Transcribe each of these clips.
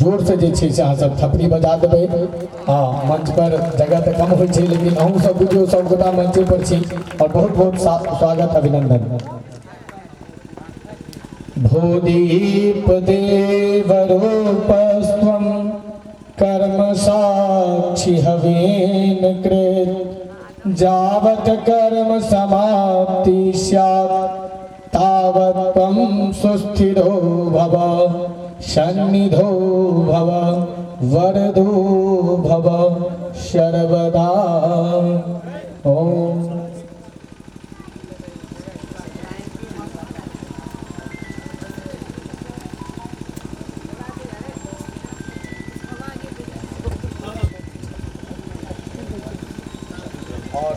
जोरसँ जे छै से अहाँसभ थपड़ी बजा देबै। हँ, मंच पर जगह तऽ कम होइ छै, लेकिन अहूँ सब बुझियौ सब गोटा मंचे पर छी और बहुत बहुत स्वागत अभिनंदन। भूदीप देवरूपस्त्वं कर्म साक्षी हवेन कृत जावत कर्म समाप्ति स्यात् तावत् त्वं सुस्थिरो भव सन्निधो भव वरदो भव सर्वदा। ओम। और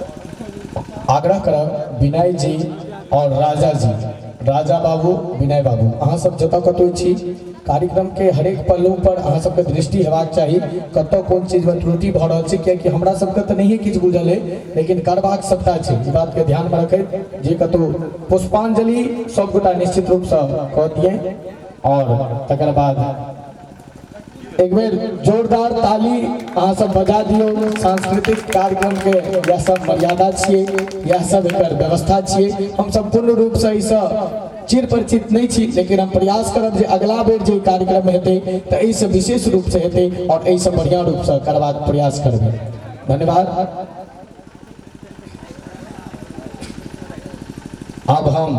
आग्रह करब विनय जी और राजा जी, राजा बाबू, विनय बाबू, अहाँ सब जतऽ कतौ छी, कार्यक्रम के हरेक पहलू पर अहाँ सबके दृष्टि हेबाक चाही, कतऽ कोन चीजमे त्रुटि भऽ रहल छै, कियाकि हमरा सबके तऽ नहिए किछु बुझल अइ, लेकिन करबाक सबटा छै। ई बातके ध्यानमे रखैत जे कतौ पुष्पांजलि सबगोटा निश्चित रूपसँ कऽ दियै और तकर बाद एक बेर जोरदार ताली अहाँ सब बजा दियौ। सांस्कृतिक कार्यक्रम के यह सब मर्यादा छियै, यह सब एकर व्यवस्था छियै। हम सब पूर्ण रूप से एहिसँ चिर परिचित नहीं छी, लेकिन हम प्रयास करब जे अगला बेर जे कार्यक्रम हेतै तऽ एहिसँ विशेष रूप से हेतै और एहिसँ बढ़िया रूप से करबाक प्रयास करबै। धन्यवाद। अब हम